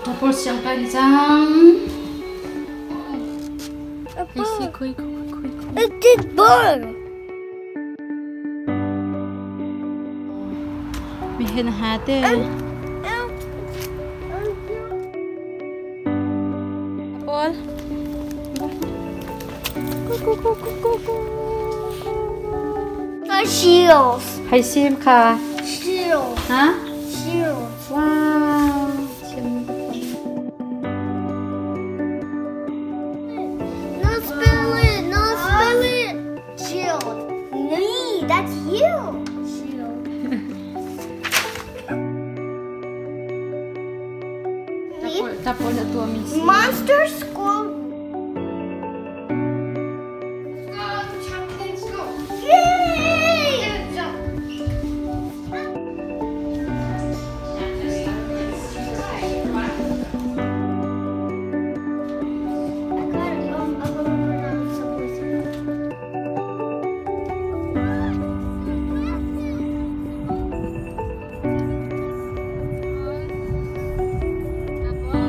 Tapol siang kai ni cang. Si khoi khoi khoi. It did burn. Mi hen ha te. Paul. Go go go go go go. Shields. Hay sim kha. Shields. Ha? Shields. Wow. No spill it. No spill it. Shield. Me. That's you. Shield. Tapol na tuwa mi si. Monster Squad. Yay! I got a little pronounce Subway. Tapol.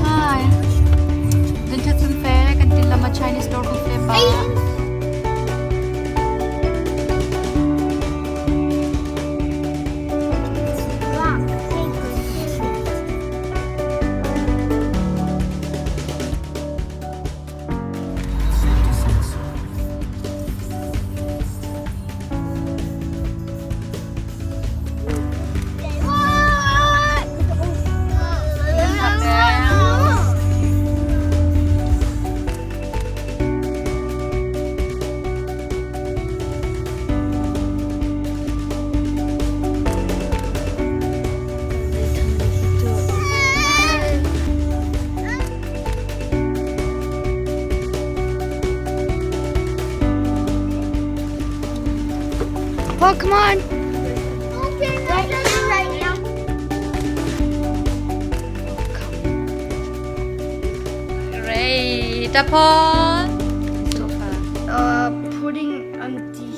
Hi. Din cha chun fe kan tin lama Chinese store kan fe pa. Rock, paper, scissors. Well, come on. Right, right now. Ray, Tapol. Sofa. Putting empty.